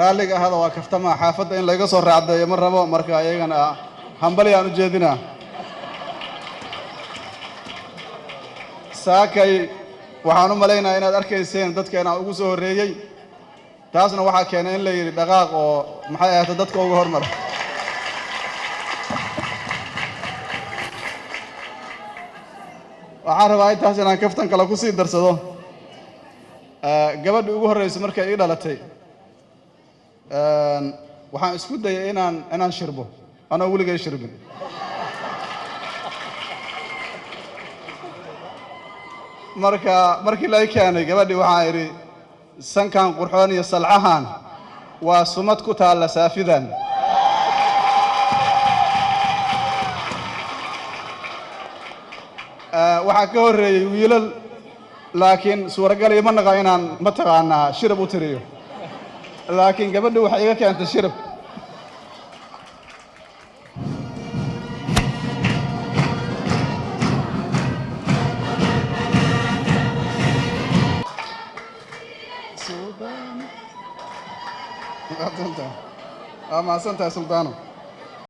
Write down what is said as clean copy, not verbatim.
Raalliga ahada, waa kaftama. Xaafadda in laga soo raacdeeyo ma rabo. Marka iyagana hambalyaan u jeedinaa. Saakay waxaan u malaynayaa inaad arkayseen dadka inaan ugu soo horreeyey. Taasna waxaa keenay in la yidhi dhaqaaq oo maxay ahaato dadka uga hormara. Waxaan rabaa intaas inaan kaftan kale ku sii darsado. Gabadhii ugu horreysay markay ii dhalatay, waxaan isku dayay inaan shirbo anoo weligay shirbin. Marka markii lay keenay gabadhii, waxaan idhi, "Sankan qurxoon iyo salcahan waa sumad ku taalla saafidan." Waxaa ka horreeyey wiilal, laakiin suuragal ima naqa inaan mataqaanaa shirab u tiriyo, laakiin gabadhi waxay iga keentay shirab. Waa mahadsantahay, Suldaano.